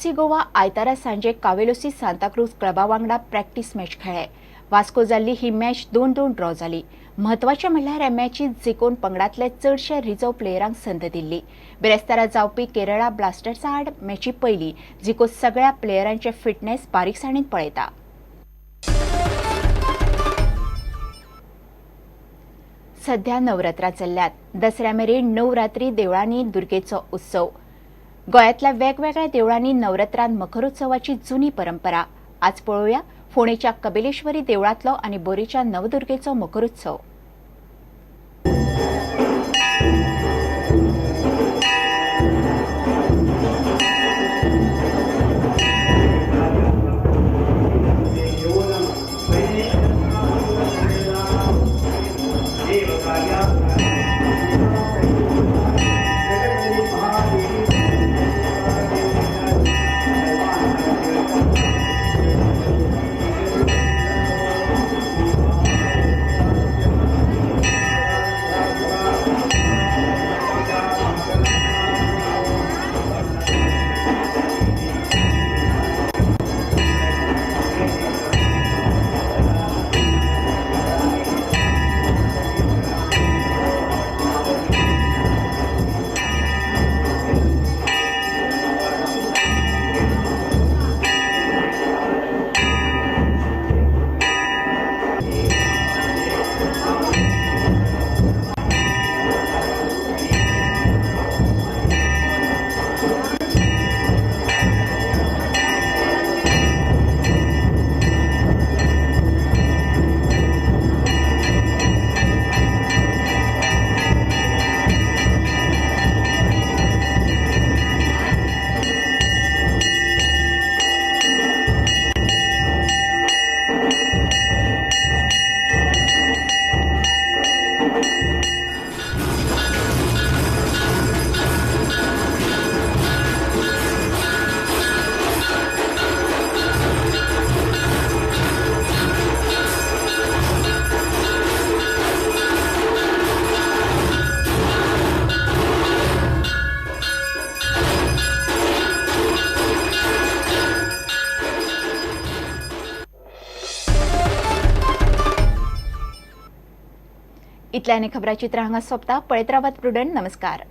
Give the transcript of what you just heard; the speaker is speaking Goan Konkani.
एफसी गोवा आयतारा सांजे कावेलोसी सांताक्रूज क्लबा वांगडा प्रॅक्टीस मॅच खेळ्ळे. वास्को जाल्ली ही मॅच 2-2 ड्रॉ जाली. म्हत्वाचें म्हणल्यार ह्या मॅचीत जिखून पंगडांतले चडशे रिजर्व प्लेयरांक संद दिल्ली. बिरेस्तारा जावपी केरळा ब्लास्टर्सा आड मॅची पयली जिको सगळ्या प्लेयरांचे फिटनेस बारीकसाणीन पळयता. सध्या नवरात्रां चल्ल्यात. दसऱ्या मेरेन 9 रात्री देवळांनी दुर्गेचो उत्सव. गोंयांतल्या वेगवेगळ्या देवळांनी नवरात्रांत मखरोत्सवाची जुनी परंपरा. आज पळोवया फोंडेच्या कबिलेश्वरी देवळांतलो आनी बोरीच्या नवदुर्गेचो मखरोत्सव. इतल्याने खबराचित्र हांगा सोंपता. पळयत रावात प्रुडंट. नमस्कार.